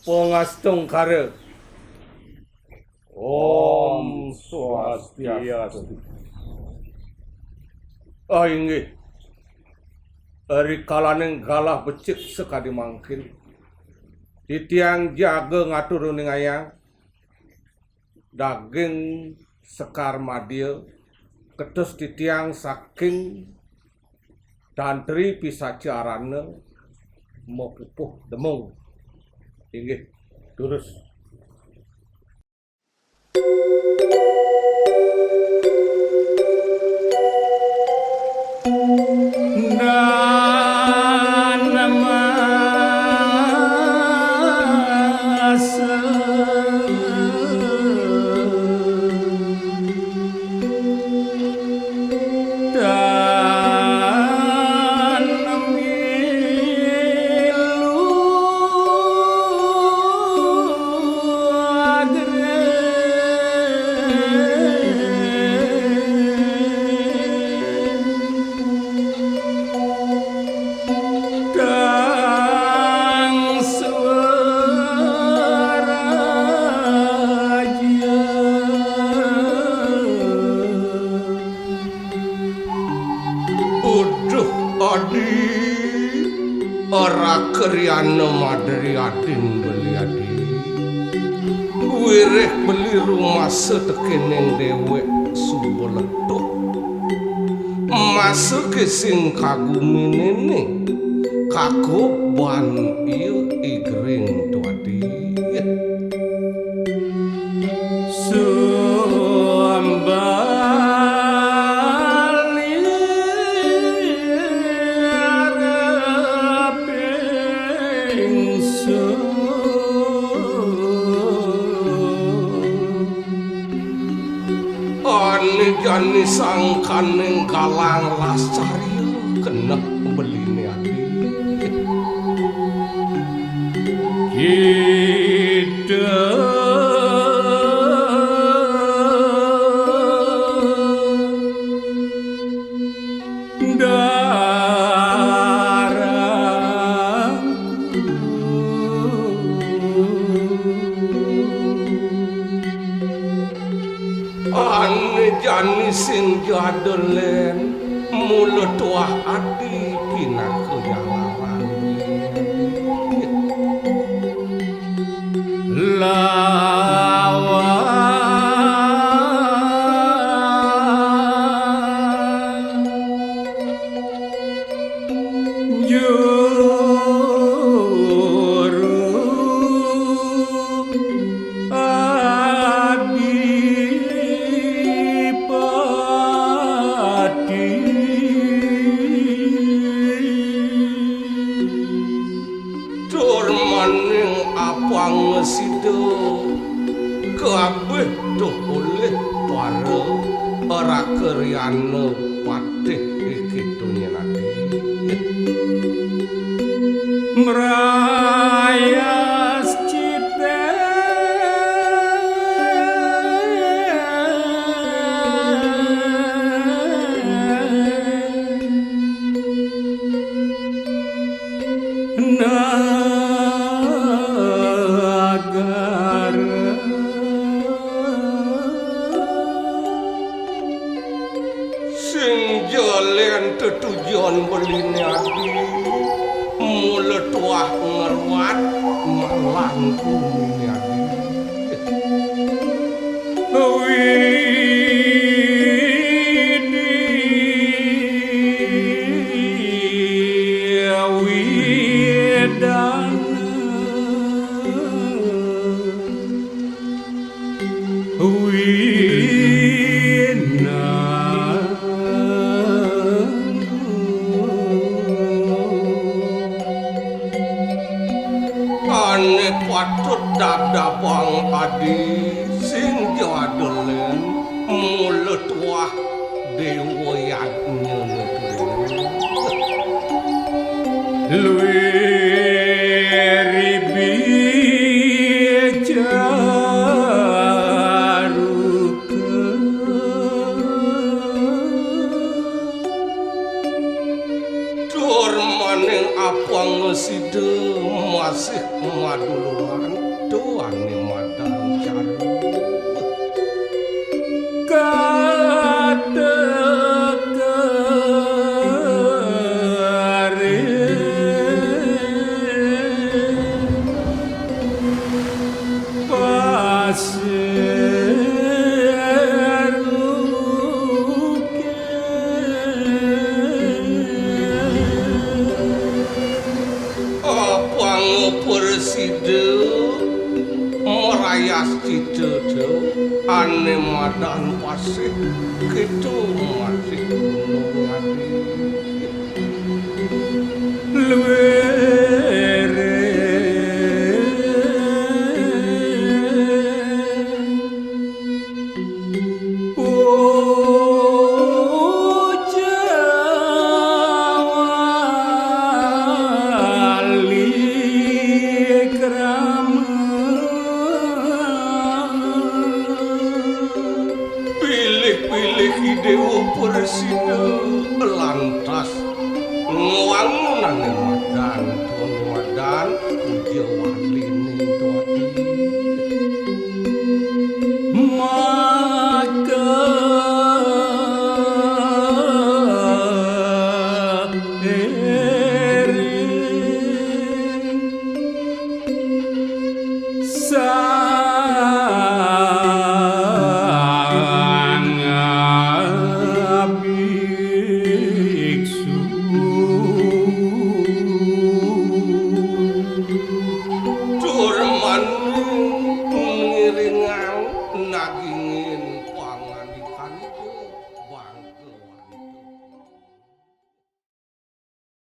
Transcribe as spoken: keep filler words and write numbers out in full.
Pangastungkara. Om Swastiastu. Ah, inggih. Rikalaning galah becik sakadi mangkin, titiang jaga ngatur uningayang daging sekar madya, ketus titiang saking Tantri Pisacarana mapupuh demung. Inggih, durus. Uduh, Adi, ora kriana madri adin beli adi. Wirih beli rumasa tekening dewek suba letuh. Masa ke sing kaguminene, kakuban ia igring tuadi. Sumbali areping sun. Ane jani sangkaning galang lascarya keneh beline adi. Kita darang Ane jani sing jada len, mula tuah adi pinaka jalaran. Lawan juru adipati. Tur maning apang sida kabeh tuh olih para raka riana patih iki tunyen ati. Mrayas cite nagara. Sing jelen tetujon beline adi, mula tuah ngruat malang gumine adi. Widi widang. Winangun. Ane patut dadabang adi sing jadelen mula tuah dewa yadnya negeri. Luwih ribi caruka. Tur maning apang sida masih Maduluran tuane madan caru. Pasir Uke. Apang prasida marayas cita ane madan pasih, kita masih gunung adi. Luere. Puja wali krama. Pilih-pilih Dewa Persida lantas ngwangunane madan, tuan madan, puja waline tuan.